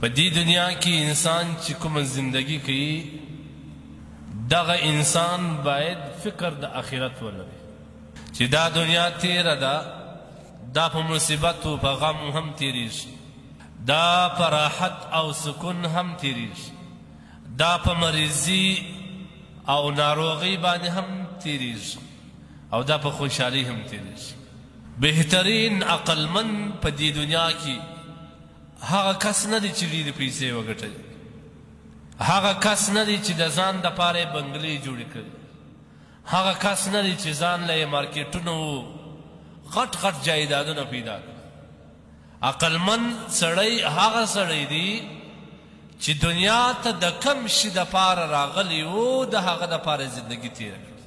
په دې دنیا کې انسان چې کومه زندگی کوي، دغه انسان باید فکر د آخرت ولري چې دا دنیا تیره ده، دا په مصیبت او په غم هم تیریږي، دا په راحت او سکون هم تیریږي، دا په مریضي او ناروغي باندې هم تیریږي، او دا په خوشحالي هم تیریږي. بهترین عقلمن په دې دنیا کې هغه کس نه دی چې ډېرې پیسې وګټلې، هغه کس نه دی چې د ځان دپاره یې بنګلې جوړې کړې، هغه کس نه دی چې ځان له یې مارکیټونو غټ غټ جایدادونه پیدا کړي. عقلمن سړی هغه سړی دی چې دنیا ته د کم شي دپاره راغلی و، د هغه دپاره زندګي تېره کړي.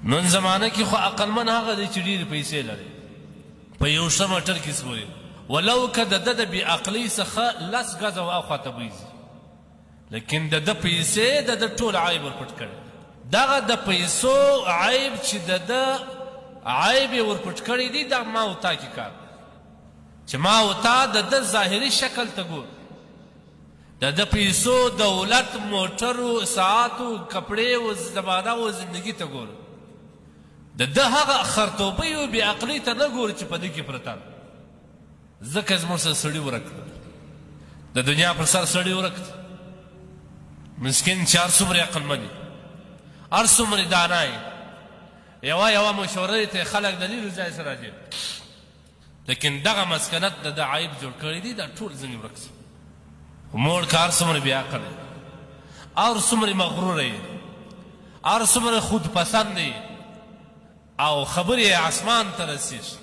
نن زمانه کې خو عقلمن هغه دی چې ډېرې پیسې لري، په یو ښه موټر کې سپوري، ولو که د ده د بې عقلۍ څخه 10 ګزه واخوا ته بوځي، لیکن د ده پیسې د ده ټول عیب ورپټ کړی. دغه د پیسو عیب چې د ده عیب یې ورپټ کړی دی، دا ما او تا کې کار دی چې ما او تا د ده ظاهري شکل ته ګورو. د ده پیسو، دولت، موټرو، ساعتو، کپړې او زمانه او زندګي ته ګورو. د ده هغه خرتوبۍ او بې عقلۍ ته نه ګورو چې په ده کې پرته ده. ځکه زموږ سره سړي ورک کړل، د دنیا پر سر سړي ورک دی. مسکین چې هر څومره عقلمن وي، هر څومره دانا وي، یوه یوه مشوره ته خلک د لیرو ځای سره راځي، لیکن دغه مسکنت د ده عیب جوړ کړی دی، دا ټول ځینې ورک سي. موړ که هر څومره بې عقله وي، هر څومره مغروره وي، هر څومره خودپسند وي، او خبرې یې اسمان ته رسېږي،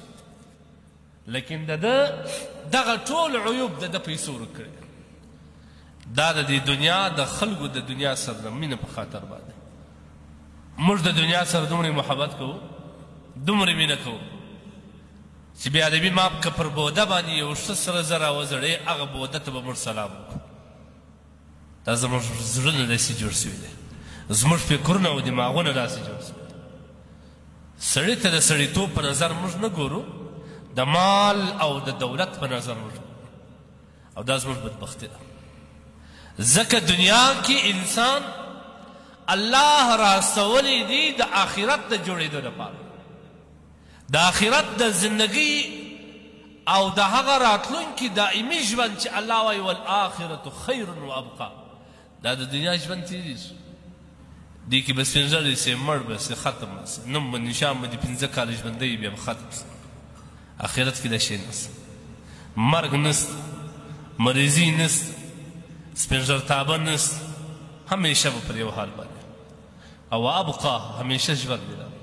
لیکن د ده دغه ټول عیوب د ده پیسو ورک کړی. دا د دې دنیا د خلکو د دنیا سره د مینې په خاطر باندې موږ د دنیا سره دومره محبت کوو، دومره مینه کوو چې بې ادبي ما که پر بوده باندې یو ښه سره زه راوځړې، هغه بوده ته به موږ سلام وکړو. دا زموږ زړونه داسې جوړ شوي دي، زموږ فکرونه او دماغونه داسې جوړ شوي دي. سړي ته د سړیتوب په نظر موږ نه ګورو، د مال او د دولت په نظر موږ، او دا زموږ بدبختي ده. ځکه دنیا کې انسان الله راستولی دی د آخرت د جوړېدو لپاره، د آخرت د زندګۍ او د هغه راتلونکي دایمي ژوند چې الله وایي والآخرة خیر و ابقا. دا د دنیا ژوند تېرېږي، دې کې به سپین ږیری سي، مړ به سي، ختم به سي، نوم به نشان به دې 5 کاله ژوندی بیا به ختم سي. آخرت کې دا شی نشته، مرګ نشته، مریضي نشته، سپین ږیرتابه نشته، همیشه به پر یو حال باندې او ابقا، همیشه ژوند دی.